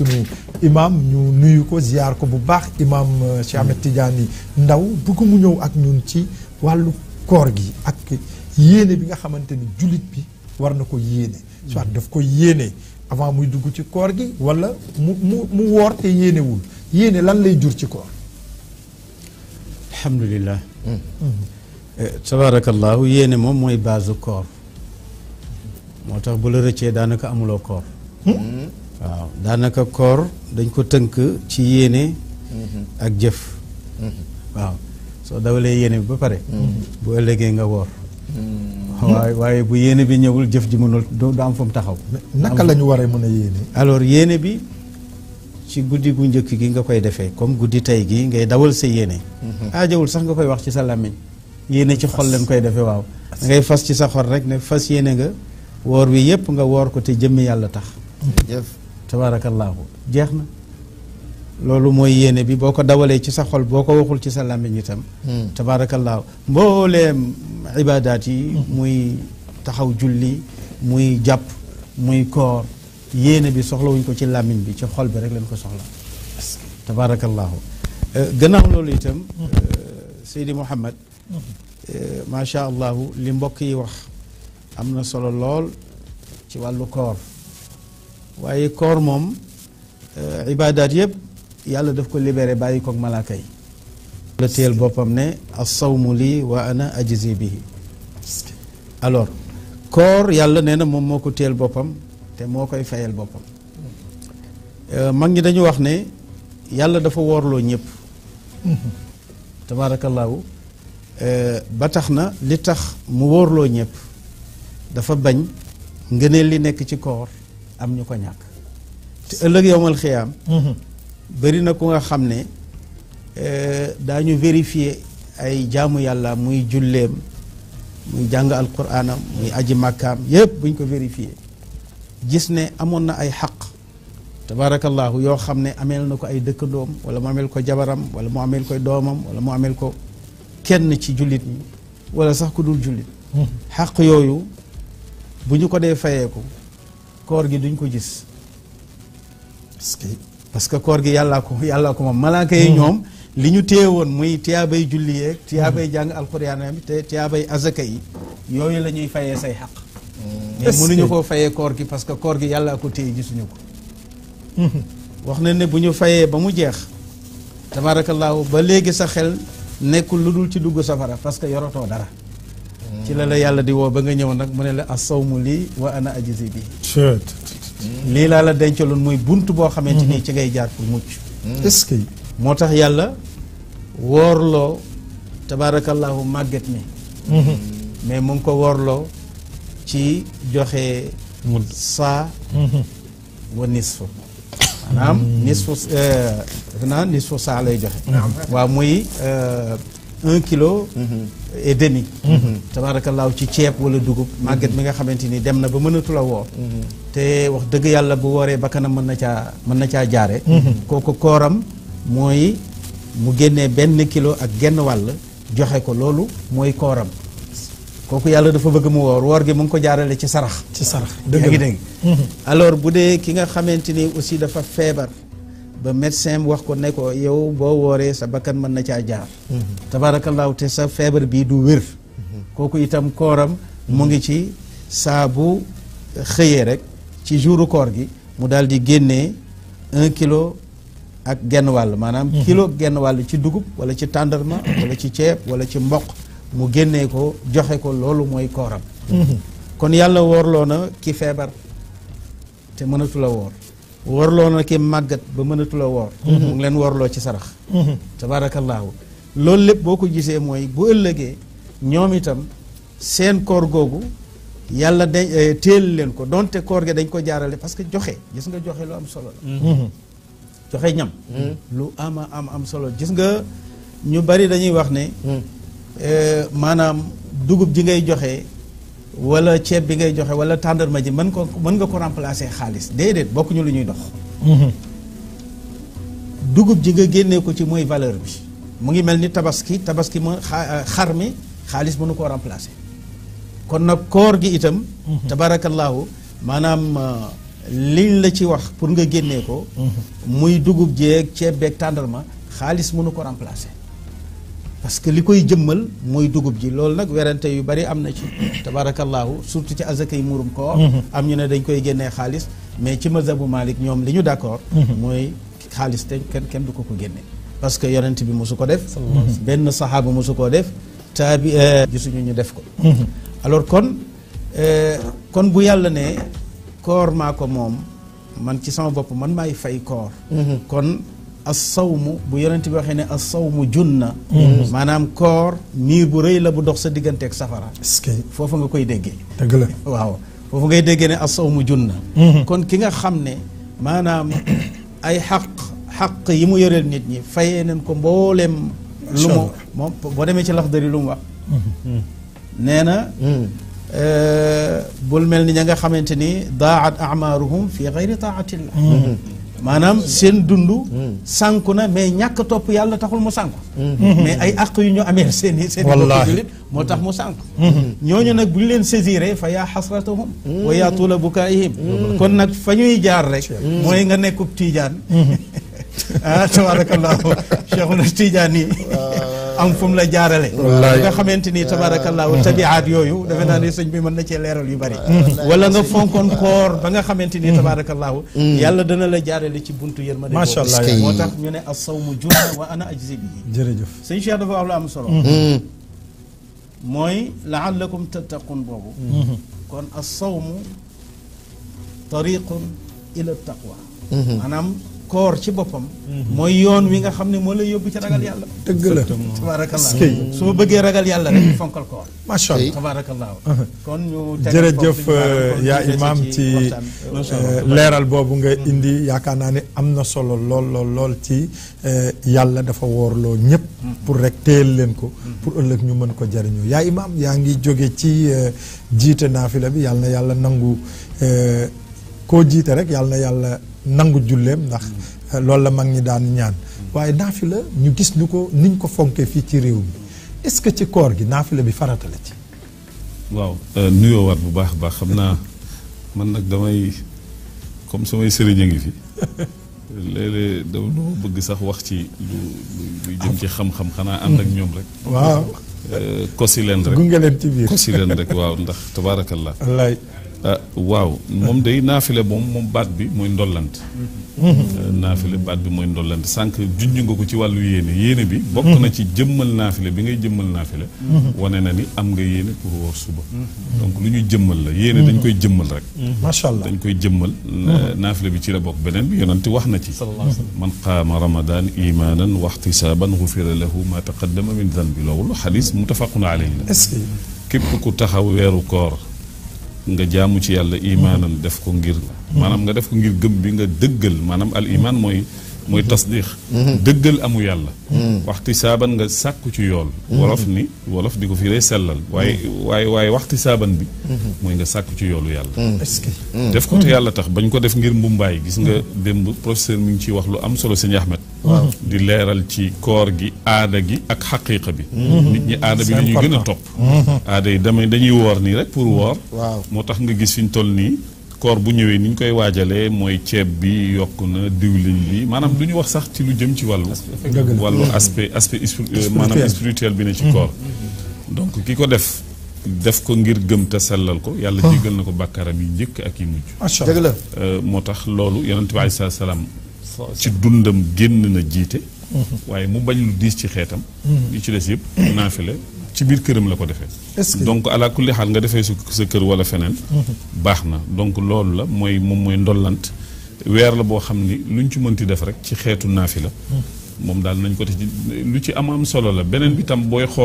sunu imam ñu nuyu ko ziar ko bu baax imam Cheikh Ahmed Tidiane Ndaw bëgg mu ñëw ak ñun ci wàllu koor gi ak yéene bi nga xamante ni jullit bi war na ko yéene soit daf ko yéene avant muy dugg ci koor gi wala mu woor te yéenewul yéene lan lay jur ci koor. alhamdulillah tabarakallahu yéene moom mooy base koor moo tax bu la rëccee daanaka amuloo koor waaw daanaka koor dañ ko tënk ci yéene ak jëf waaw soo dawalee yéene bi ba pare bu ëllëgee nga woor waaye bu yéene bi ñëwul jëf ji mënul du am fu mu taxaw naka la ñu war a mën a yéene alors yéene bi ci guddi gu njëkk gi nga koy defee comme guddi tey gi ngay dawal sa yéene aajawul sax nga koy wax ci sa làmmiñ yéene ci xol leen koy defee waaw da ngay fas ci sa xol rek ne fas yéene nga woor wi yépp nga woor ko te jëmmi yàlla tax jëf tabaarakallaahu jeex na loolu mooy yéene bi boo ko dawalee ci sa xol boo ko waxul ci sa làmmiñ itam tabaarakallaahu mbooleem ibaadaat yi muy taxaw julli muy jàpp muy koor yéene bi soxlawuñ ko ci làmmiñ bi ci xol bi rek leen ko soxla tabaarakallaahu gannaaw loolu itam Seydi Mouhamed macha allahu li mbokk yi wax am na solo lool ci wàllu koor waaye koor moom ibaadaat yëpp yàlla daf ko libéré bàyyi koog malaaka yi la téyel boppam ne as-sawmu lii wa ana ajzi bihi alors koor yàlla nee na moom moo ko téyel boppam te moo koy fayal boppam mag ñi dañu wax ne yàlla dafa woorloo ñëpp tabaarakallaahu ba tax na li tax mu wóorloo ñëpp dafa bañ ngëneel li nekk ci koor am ñu ko ñàkk te ëllëg yowmal xiyaam bëri na ku nga xam ne daañu vérifier ay jaamu yàlla muy julleem muy jàng alquraanam muy aji màkkaam yëpp buñ ko vérifier gis ne amoon na ay xaq tabaarakallaahu yoo xam ne ameel na ko ay dëkkandoom wala mu ameel ko jabaram wala mu ameel koy doomam wala mu ameel ko kenn ci jullit ñi wala sax ku dul jullit xaq yooyu bu ñu ko dee fayeeku koor gi duñ ko gis parce que koor gi yàllaa ko moom malaaka yi ñoom li ñu téye woon muy tiyaabay julli yeeg tiyaabay jàng alxuraan te tiyaabay azaka yi yooyu la ñuy fayee say xaq mais mënuñu koo fayee koor gi parce que koor gi yàllaa ko téye gisuñu ko wax na ne bu ñu fayee ba mu jeex tabaarakallaahu ba léegi sa xel nekkul lu dul ci dugg safara parce que yorotoo dara ci la yàlla di woo ba nga ñëw nag mu ne la as-sawmu lii wa ana ajzi bi lii laa la dencaloon muy bunt boo xamante nii ci ngay jaar pour mucc est-ce que moo tax yàlla woorloo tabaarakallaahu màgget mi mais mu ngi ko woorloo ci joxe saa wa nisfu maanaam nisfu saa lay joxe waaw muy 1 kilo et demi tabaarakallaahu ci ceeb wala dugub màgget mi nga xamante ni dem na ba mënatu la woor te wax dëgg yàlla bu wooree bakkanam mën na caa jaare kooku kooram mooy mu génnee 1 kilo ak genn wàll joxe ko loolu mooy kooram kooku yàlla dafa bëgg mu woor gi mu ngi ko jaarale ci sarax yaa ngi dégg alors bu dee ki nga xamante ni aussi dafa feebar ba médecin wax ko ne ko yow boo wooree sa bakkan mën na caa jaar tabaarakallaahu te sa feebar bii du wér kooku itam kooram mu ngi ci saa bu xëyee rek ci jouru koor gi mu daal di génnee 1 kilo ak genn wàll maanaam kilo genn wàll ci dugub wala ci tàndarma wala ci ceeb wala ci mboq mu génnee ko joxe ko loolu mooy kooram kon yàlla woorloo na ki feebar te mënatu la woor woorloo na ki màggat ba mënatu la woor mu ngi leen woorloo ci sarax tabaarakallaahu loolu lépp boo ko gisee mooy bu ëllëgee ñoom itam seen koor googu yàlla dañ téel leen ko donte koor gi dañ ko jaarale parce que joxe gis nga joxe lu am solo la joxe ñam lu am solo gis nga ñu bari dañuy wax ne maanaam dugub ji ngay joxe wala ceeb bi ngay joxe wala tàndarma ji mën nga ko remplacer xaalis déedéet bokkuñu lu ñuy dox dugub ji nga génnee ko ci mooy valeur bi mu ngi mel ni tabaski ma xar mi xaalis mënu koo remplacer kon nag koor gi itam tabaarakallaahu maanaam liñ la ci wax pour nga génnee ko muy dugub jeeg ceeb beeg tàndarma xaalis mënu ko remplacer parce que li koy jëmmal mooy dugub ji loolu nag werante yu bari am na ci tabaarakallaahu surtout ci azaka yi murum koor am ñu ne dañ koy génnee xaalis mais ci mazhabu Malik ñoom li ñu d'accord mooy xaalis te kenn du ko génnee parce que yonent bi mosu ko def benn saxaaba mosu koo def taabi gisuñu ñu def ko alors kon bu yàlla ne koor maa ko moom man ci sama bopp man maay fay koor kon as-sawmu bu yonent bi waxee ne as-sawmu junna maanaam koor miir bu rëy la bu dox sa digganteeg safara foofu nga koy déggee dëgg la waaw foofu ngay déggee ne as-sawmu junna kon ki nga xam ne maanaam ay xaq yi mu yoreel nit ñi fayee nañ ko mbooleem lu mu moom boo demee ci Laxdari lu mu wax nee na bul mel ni ña nga xamante ni daat amaaruhum fi gayri taatillah maanaam seen dund sànku na mais ñàkk topp yàlla taxul mu sànku mais ay àq yu ñu amee seen bokk jullit moo tax mu sànku ñooñu nag bu ñu leen saisiré fa yaa xasratahum wa yaa tuula bukaayihim kon nag fa ñuy jaar rek mooy nga nekkub tiijaan tabarakallahu cheikhuna tiijaan yi am fu mu la jaarale nga xamante ni tabarakallahu tabiaat yooyu defe naa ne sëñ bi mën na cee leeral yu bari wala nga fonkoon koor ba nga xamante ni tabarakallahu yàlla dana la jaarale ci buntu yërmande macha allah moo tax ñu ne as-sawmu junna wa ana ajzi bi jërëjëf sëñ Cheikh dafa wax lu am solo mooy laallakum tattaqun boobu kon as-sawmu tariqun ila taqwa maanaam koor ci boppam mooy yoon wi nga xam ne moo lay yóbbu ci ragal yàlla dëgg la tabaarakallah su ma bëggee ragal yàlla rek fonkal koor macha allah tabaarakallah kon ñu jërëjëf yaa imaam ci leeral boobu nga indi yaakaar naa ne am na solo lool ci yàlla dafa woorloo ñëpp pour rek téyel leen ko pour ëllëg ñu mën ko jariñoo yaa imaam yaa ngi jóge ci jiite naafila bi yàlla na yàlla nangu koo jiite rek yàlla na yàlla nangu julleem ndax loolu la mag ñi daan ñaan waaye naafila ñu gis ñu ko niñ ko fonkee fii ci réew mi est-ce que ci koor gi naafila bi farata la ci waaw nuyoo waat bu baax a baax xam naa man nag damay comme samay sëriñ a ngi fi léeg-léeg dama bëgg sax wax ci lu jëm ci xam-xam xanaa ànd ak ñoom rek waaw kosi leen rek gunge leen ci biir kosi leen rek waaw ndax tabaarakallah wallaay waaw moom day naafile moom baat bi mooy ndollant naafile baat bi mooy ndollant sànq junj nga ko ci wàllu yéene bi bokk na ci jëmmal naafile bi ngay jëmmal naafile wane na ni am nga yéene pour woor suba donc lu ñuy jëmmal la yéene dañ koy jëmmal rek macha allah dañ koy jëmmal naafile bi ci la bokk beneen bi yonent wax na ci man qaama ramadan imanan wa ihtisaban gufira lahu ma taqaddama min danbi loolu xadis muttafaqun alayhi la est-ce que képp ku taxaw weeru koor nga jaamu ci yàlla imaanan def ko ngir maanaam nga def ko ngir gëm bi nga dëggal maanaam al iman mooy tasdiq dëggal amu yàlla waxti saaban nga sàkku ci yool wolof di ko firee sellal waaye waxti saaban bi mooy nga sàkku ci yoolu yàlla est-ce que def ko te yàlla tax bañ ko def ngir mbumbaay gis nga démb professeur mi ngi ciy wax lu am solo sëñ Ahmed di leeral ci koor gi aada gi ak xaqiiqa bi nit ñi aada bi la ñuy gën a topp aada yi dañuy woor nii rek pour woor moo tax nga gis fi ñu toll nii koor bu ñëwee ni ñu koy waajalee mooy ceeb bi yokk na diwlin bi maanaam du ñu wax sax ci lu jëm ci wàllu aspect maanaam spirituel bi ne ci koor donc ki ko def ko ngir gëm te sellal ko yàlla jéggal na ko bàkkaaram yi njëkk ak yi mujj dëgg la moo tax loolu yonent bi alayhi salaam ci dundam génn na jiite waaye mu bañ lu diis ci xeetam li ci des yëpp naafile ci biir këram la ko defee donc ala kulli xaal nga defee sa kër wala feneen baax na donc loolu la moom mooy ndollant weer la boo xam ni luñ ci mënti def rek ci xeetu naafila moom daal nañ ko te lu ci am solo la beneen bi tam booy xool